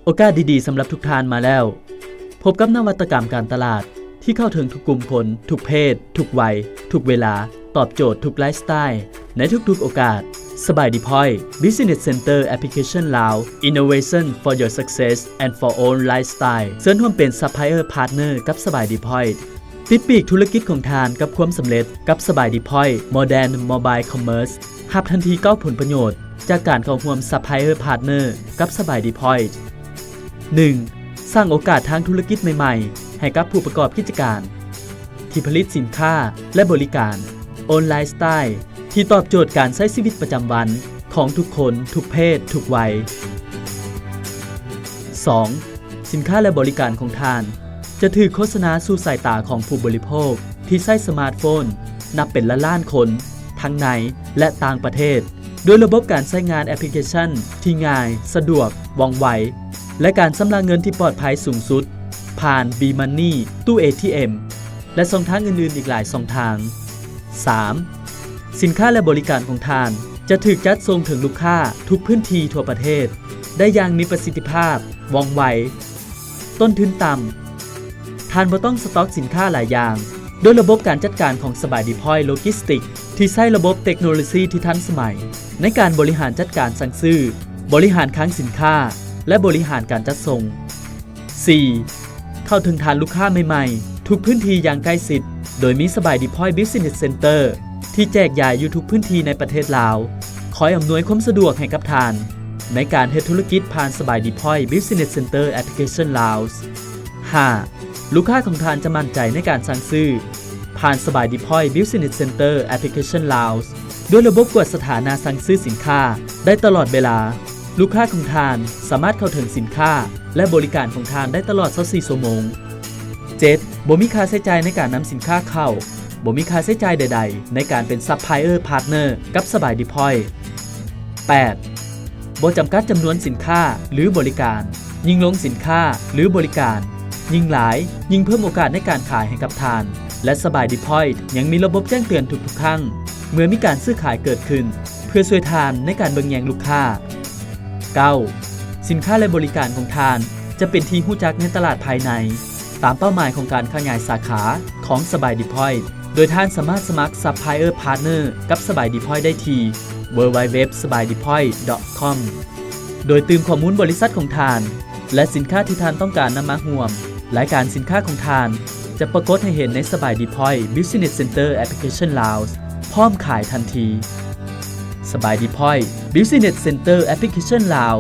ໂອກາດດີໆສຳລັບທຸກທ່ານມາແລ້ວ. ພົບກັບນະວັດຕະກຳການຕະຫຼາດທີ່ເຂົ້າເຖິງທຸກກຸ່ມຄົນ, ທຸກເພດ, ທຸກໄວ, ທຸກເວລາ, ຕອບໂຈດທຸກໄລຟ໌ສະໄຕລ໌ໃນທຸກໆໂອກາດ. ສະບາຍດີພອຍ Business Center Application Laos, Innovation for your success and for own lifestyle. ເຊີນຮ່ວມເປັນ Supplier Partner ກັບສະບາຍດີພອຍ. ປິດປີກທຸລະກິດຂອງທ່ານກັບຄວາມສຳເລັດກັບສະບາຍດີພອຍ Modern Mobile Commerce. ຮັບທັນທີເກົ້າຜົນປະໂຫຍດຈາກການເຂົ້າຮ່ວມ Supplier Partner ກັບສະບາຍດີພອຍ. ໜຶ່ງ. ສ້າງໂອກາດທາງທຸລະກິດໃໝ່ໆໃຫ້ກັບຜູ້ປະກອບກິດຈະການທີ່ຜະລິດສິນຄ້າ ແລະ ບໍລິການ Own Lifestyle ທີ່ຕອບໂຈດການໃຊ້ຊີວິດປະຈຳວັນຂອງທຸກຄົນ, ທຸກເພດ, ທຸກໄວ. ສອງ. ສິນຄ້າ ແລະ ບໍລິການຂອງທ່ານຈະຖືກໂຄສະນາສູ່ສາຍຕາຂອງຜູ້ບໍລິໂພກທີ່ໃຊ້ສະມາດໂຟນນັບເປັນລ້ານໆຄົນ ທັງໃນ ແລະ ຕ່າງປະເທດ ດ້ວຍລະບົບການໃຊ້ງານແອັບພລິເຄຊັນທີ່ງ່າຍ, ສະດວກ, ວ່ອງໄວ ແລະ ການຊຳລະເງິນທີ່ປອດໄພສູງສຸດ ຜ່ານ B-Money, ຕູ້ ເອທີເອັມ ແລະ ຊ່ອງທາງອື່ນໆອີກຫຼາຍຊ່ອງທາງ. ສາມ. ສິນຄ້າ ແລະ ບໍລິການຂອງທ່ານຈະຖືກຈັດສົ່ງເຖິງລູກຄ້າທຸກພື້ນທີ່ທົ່ວປະເທດ ໄດ້ຢ່າງມີປະສິດທິພາບ, ວ່ອງໄວ, ຕົ້ນທຶນຕ່ຳ. ທ່ານບໍ່ຕ້ອງສະຕັອກສິນຄ້າຫຼາຍຢ່າງ ດ້ວຍລະບົບການຈັດການຂອງສະບາຍດີພອຍໂລຈິສຕິກ ທີ່ໃຊ້ລະບົບເຕັກໂນໂລຊີທີ່ທັນສະໄໝ ໃນການບໍລິຫານຈັດການສັ່ງຊື້, ບໍລິຫານຄລັງສິນຄ້າ ແລະ ບໍລິຫານການຈັດສົ່ງ. ສີ່. ເຂົ້າເຖິງຖານລູກຄ້າໃໝ່ໆ ທຸກພື້ນທີ່ຢ່າງໃກ້ຊິດ ໂດຍມີສະບາຍດີພອຍບິສເນັສເຊັນເຕີ ທີ່ແຈກຢາຍຢູ່ທຸກພື້ນທີ່ໃນປະເທດລາວ ຄອຍອຳນວຍຄວາມສະດວກໃຫ້ກັບທ່ານ ໃນການເຮັດທຸລະກິດຜ່ານສະບາຍດີພອຍບິສເນັສເຊັນເຕີແອັບພລິເຄຊັນລາວ. ຫ້າ. ລູກຄ້າຂອງທ່ານຈະໝັ້ນໃຈໃນການສັ່ງຊື້ ຜ່ານສະບາຍດີພອຍບິສເນັສເຊັນເຕີແອັບພລິເຄຊັນລາວ ດ້ວຍລະບົບກວດສະຖານະສັ່ງຊື້ສິນຄ້າໄດ້ຕະຫຼອດເວລາ. ລູກຄ້າຂອງທ່ານສາມາດເຂົ້າເຖິງສິນຄ້າ ແລະ ບໍລິການຂອງທ່ານໄດ້ຕະຫຼອດຊາວສີ່ຊົ່ວໂມງ. ເຈັດ. ບໍ່ມີຄ່າໃຊ້ຈ່າຍໃນການນຳສິນຄ້າເຂົ້າ. ບໍ່ມີຄ່າໃຊ້ຈ່າຍໃດໆໃນການເປັນ Supplier Partner ກັບສະບາຍດີພອຍ. ແປດ. ບໍ່ຈຳກັດຈຳນວນສິນຄ້າ ຫຼື ບໍລິການ. ຍິ່ງລົງສິນຄ້າ ຫຼື ບໍລິການ ຍິ່ງຫຼາຍ, ຍິ່ງເພີ່ມໂອກາດໃນການຂາຍໃຫ້ກັບທ່ານ ແລະ ສະບາຍດີພອຍຍັງມີລະບົບແຈ້ງເຕືອນທຸກໆຄັ້ງ ເມື່ອມີການຊື້ຂາຍເກີດຂຶ້ນ ເພື່ອຊ່ວຍທ່ານໃນການເບິ່ງແຍງລູກຄ້າ. ເກົ້າ. ສິນຄ້າ ແລະ ບໍລິການຂອງທ່ານຈະເປັນທີ່ຮູ້ຈັກໃນຕະຫຼາດພາຍໃນ ຕາມເປົ້າໝາຍຂອງການຂະຫຍາຍສາຂາຂອງສະບາຍດີພອຍ. ໂດຍທ່ານສາມາດສະໝັກ Supplier Partner ກັບສະບາຍດີພອຍໄດ້ທີ່ ดัບເບິນຢູ ດັບເບິນຢູ ດັບເບິນຢູ ດອດ ສະບາຍດີພອຍ ດອດ ຄອມ ໂດຍຕື່ມຂໍ້ມູນບໍລິສັດຂອງທ່ານ ແລະ ສິນຄ້າທີ່ທ່ານຕ້ອງການນຳມາຮ່ວມ. ລາຍການສິນຄ້າຂອງທ່ານຈະປາກົດໃຫ້ເຫັນໃນສະບາຍດີພອຍບິສເນັສເຊັນເຕີແອັບພລິເຄຊັນລາວ ພ້ອມຂາຍທັນທີ. ສະບາຍດີພອຍບິສເນັສເຊັນເຕີແອັບພລິເຄຊັນລາວ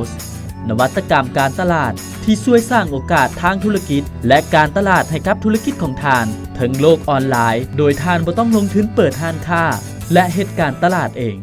ນະວັດຕະກຳການຕະຫຼາດທີ່ຊ່ວຍສ້າງໂອກາດທາງທຸລະກິດ ແລະ ການຕະຫຼາດໃຫ້ກັບທຸລະກິດຂອງທ່ານເທິງໂລກອອນລາຍ ໂດຍທ່ານບໍ່ຕ້ອງລົງທຶນເປີດຮ້ານຄ້າ ແລະ ເຮັດການຕະຫຼາດເອງ.